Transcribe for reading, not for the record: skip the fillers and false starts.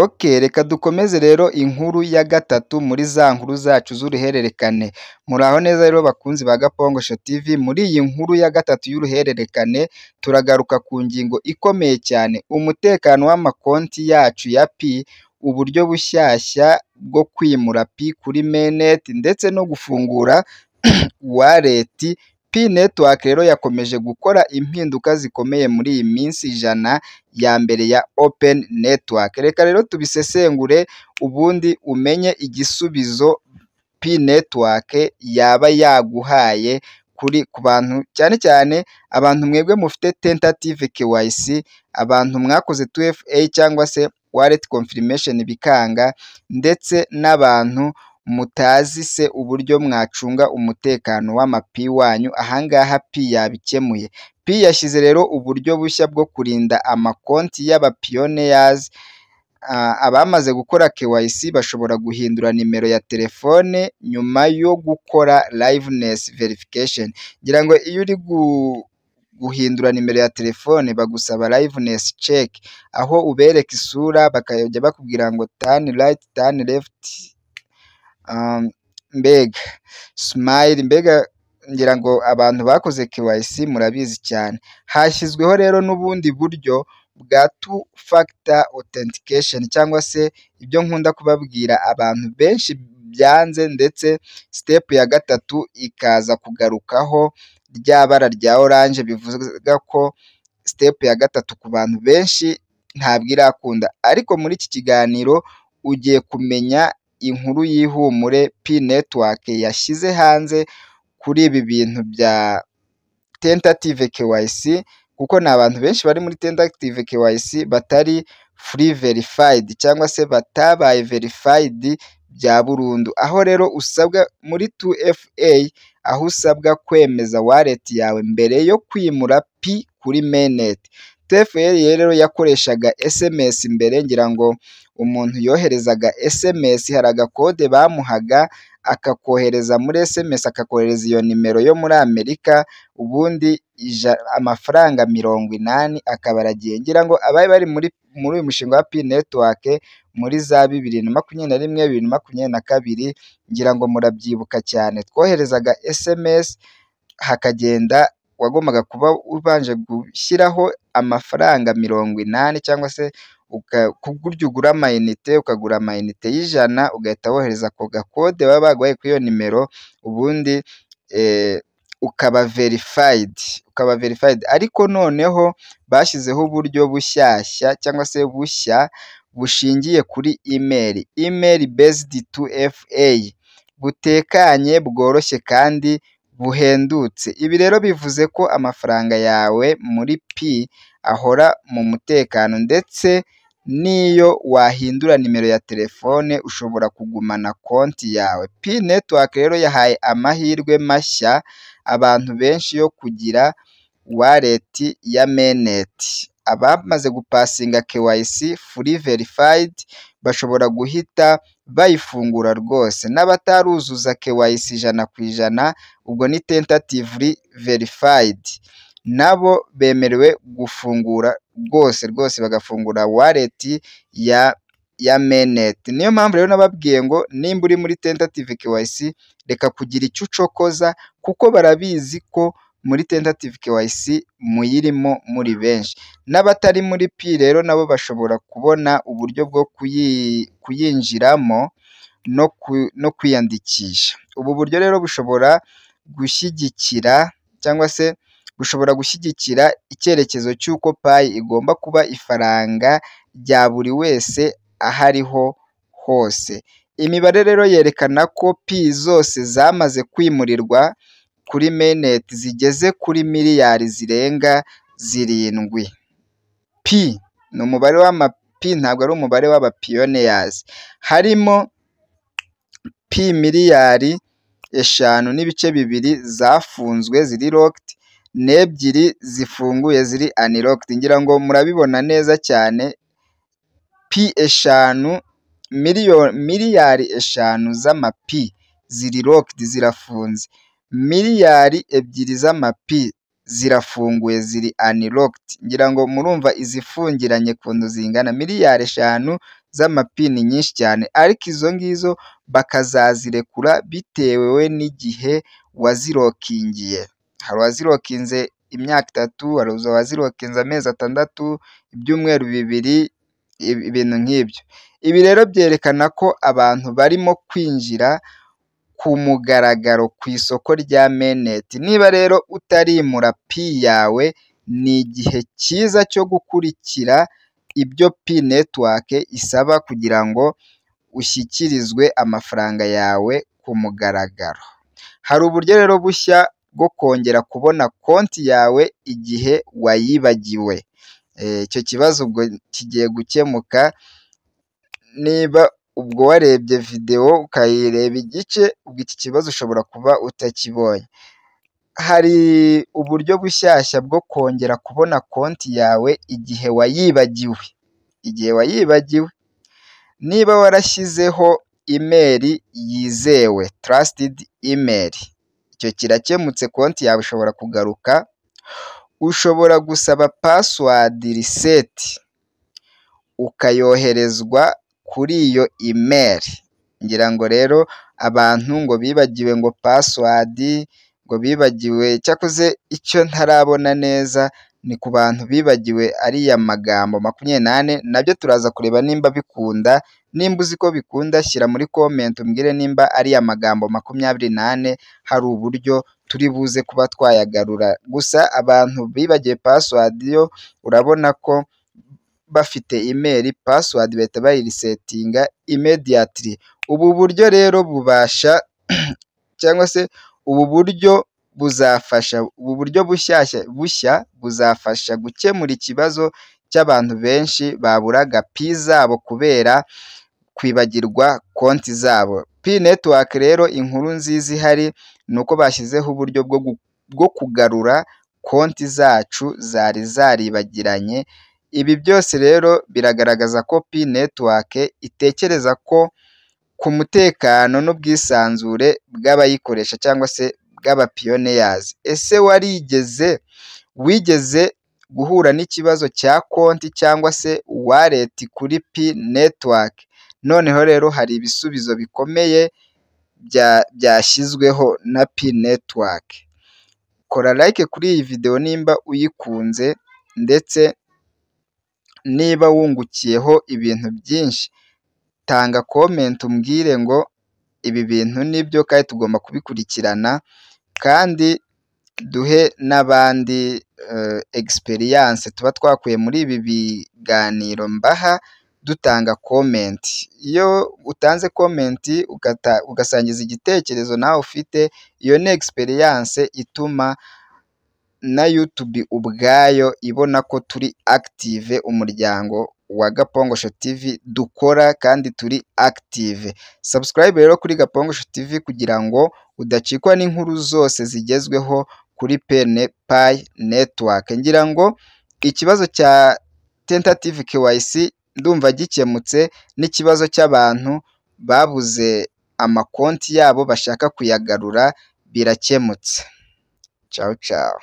Ok, reka dukomeze rero inkuru ya gatatu muri za nkuru zacu z'uruhererekane. Muraho neza rero bakunzi ba Gapongosho TV, muri iyi nkuru ya gatatu y'uruhererekane turagaruka ku ngingo ikomeye cyane, umutekano w'amakonti yacu ya Pi, uburyo bushyashya bwo kwimura Pi kuri mainnet ndetse no gufungura wallet. Pi Network rero yakomeje gukora impinduka zikomeye muri iyi minsi 100 ya mbere ya Open Network. Reka rero tubisesengure, ubundi umenye igisubizo Pi Network yaba yaguhaye kuri ku bantu, cyane cyane abantu mwebwe mufite tentative KYC, abantu mwakoze 2FA cyangwa se wallet confirmation bikanga, ndetse n'abantu mutazi se uburyo mwacunga umutekano w'amapi wanyu. Ahangaha Pi yabikemuye. Pi yashyize rero uburyo bushya bwo kurinda amakonti y'abapioneers. Abamaze gukora KYC bashobora guhindura nimero ya telefone nyuma yo gukora liveness verification. Ngira ngo iyo uri guhindura nimero ya telefone bagusaba liveness check, aho ubereka isura bakajya bakubwira ngo "turn right, turn left", mbega smile, mbega ngira ngo abantu bakoze KYC murabizi cyane. Hashyizweho rero n'ubundi buryo bwa two factor authentication, cyangwa se ibyo nkunda kubabwira abantu benshi byanze, ndetse step ya gatatu ikaza kugarukaho rya bara rya orange, bivuga ko step ya gatatu ku bantu benshi ntabwo irakunda. Ariko muri iki kiganiro ugiye kumenya inkuru y'ihumure Pi Network yashyize hanze kuri ibi bintu bya tentative KYC, kuko ni abantu benshi bari muri tentative KYC batari fully verified cyangwa se batabaye verified bya burundu. Aho rero usabwa muri 2FA, aho usabwa kwemeza wallet yawe mbere yo kwimura Pi kuri mainnet. 2FA rero yakoreshaga SMS mbere. Ngira ngo umuntu yoherezaga SMS, hari agakode bamuhaga akakohereza muri SMS, akakohereza iyo nimero yo muri Amerika, ubundi amafaranga 80 akaba aragiye. Ngira ngo abari bari muri uyu mushinga wa Pi Network muri za 2021, 2022, ngira ngo murabyibuka cyane. Twoherezaga SMS hakagenda, wagombaga kuba ubanje gushyiraho amafaranga 80, cyangwa se ku buryo ugura amayinite, ukagura amayinite y'100, ugahita wohereza ako gakode baba baguhaye kuri iyo nimero, ubundi ukaba verified, ukaba verified. Ariko noneho bashyizeho uburyo bushyashya cyangwa se bushya bushingiye kuri email, email based 2FA, butekanye, bworoshye kandi buhendutse. Ibi rero bivuze ko amafaranga yawe muri Pi ahora mu mutekano, ndetse n'iyo wahindura nimero ya telefone ushobora kugumana konti yawe. Pi Network rero yahaye amahirwe mashya abantu benshi yo kugira wallet ya mainnet. Abamaze gupasinga KYC fully verified bashobora guhita bayifungura rwose, n'abataruzuza KYC 100%, ubwo ni tentatively verified, nabo bemerewe gufungura rwose rwose, bagafungura wallet ya mainnet. Niyo mpamvu rero nababwiye ngo nimba uri muri tentative KYC, reka kugira icyo ucokoza, kuko barabizi ko muri tentative KYC muyirimo muri benshi. N'abatari muri Pi rero nabo bashobora kubona uburyo bwo kuyinjiramo no kwiyandikisha. Ubu buryo rero bushobora gushyigikira cyangwa se bushobora gushyigikira icyerekezo cy'uko Pi igomba kuba ifaranga rya buri wese aho ariho hose. Imibare rero yerekana ko Pi zose zamaze kwimurirwa kuri mainnet zigeze kuri miliyari zirenga 7. Pi ni umubare w'amapi, ntabwo ari umubare w'abapioneers. Harimo Pi miliyari 5.2 zafunzwe ziri locked, n'ebyiri zifunguye ziri unlocked. Ngira ngo murabibona neza cyane, Pi 5, miliyari 5 z'amapi ziri locked, zirafunze, miliyari 2 z'amapi zirafunguye, ziri unlocked. Ngira ngo murumva izifungiranye ukuntu zingana, 5 miliyari z'ama Pi ni nyinshi cyane, ariko izo ngizo bakazazirekura bitewe n'igihe wazilockingiye. Hari uwazilockinze imyaka 3, hari uwazilockinze amezi 6, ibyumweru 2, ibintu nk'ibyo. Ibi rero byerekana ko abantu barimo kwinjira ku mugaragaro ku isoko rya mainnet. Niba rero utarimura Pi yawe, ni igihe cyiza cyo gukurikira ibyo Pi Network isaba kugira ngo ushyikirizwe amafaranga yawe ku mugaragaro. Hari uburyo rero bushya bwo kongera kubona konti yawe igihe wayibagiwe. Icyo kibazo ubwo kigiye gukemuka, niba ubwo warebye videwo ukayireba igice, ubwo iki kibazo ushobora kuba utakibonye. Hari uburyo bushyashya bwo kongera kubona konti yawe igihe wayibagiwe, igihe wayibagiwe. Niba warashyizeho email yizewe, trusted email, icyo kirakemutse, konti yawe ishobora kugaruka. Ushobora gusaba password reset ukayoherezwa kuri iyo email. Ngira ngo rero abantu ngo bibagiwe ngo password, ngo bibagiwe, cyakoze icyo ntarabona neza ni ku bantu bibagiwe ariya magambo 24, nabyo turaza kureba nimba bikunda. Nimba uzi ko bikunda, shyira muri comment umbwire nimba ariya magambo 24 hari uburyo turi buze kuba twayagarura. Gusa abantu bibagiwe password yo urabona ko bafite email, password bahita bayiresettinga immediately. Ubu buryo rero bubasha cyangwa se ubu buryo buzafasha, ubu buryo bushyashya bushya buzafasha gukemura ikibazo cy'abantu benshi baburaga Pi zabo kubera kwibagirwa konti zabo. Pi Network rero, inkuru nziza ihari ni uko bashyizeho uburyo bwo kugarura konti zacu zari zaribagiranye. Ibi byose rero biragaragaza ko Pi Network itekereza ko ku mutekano n'ubwisanzure bw'abayikoresha cyangwa se bw'aba pioneers. Ese warigeze, wigeze guhura n'ikibazo cya konti cyangwa se wallet kuri Pi Network? Noneho rero hari ibisubizo bikomeye byashyizweho na Pi Network. Kora like kuri iyi videwo nimba uyikunze, ndetse niba wungukiyeho ibintu byinshi, tanga comment umbwire ngo ibi bintu nibyo kandi tugomba kubikurikirana, kandi duhe n'abandi experience tuba twakuye muri ibi biganiro mbaha dutanga comment. Iyo utanze comment ugasangiza igitekerezo nawe ufite, iyo ni experience ituma na YouTube ubwayo ibona ko turi active, umuryango wa Gapongosho TV dukora kandi turi active. Subscribe rero kuri Gapongosho TV kugira ngo udacikwa n'inkuru zose zigezweho kuri Pi Network. Ngira ngo ikibazo cya tentative KYC ndumva gikemutse, n'ikibazo cy'abantu babuze amakonti yabo bashaka kuyagarura birakemutse. Cawu cawu.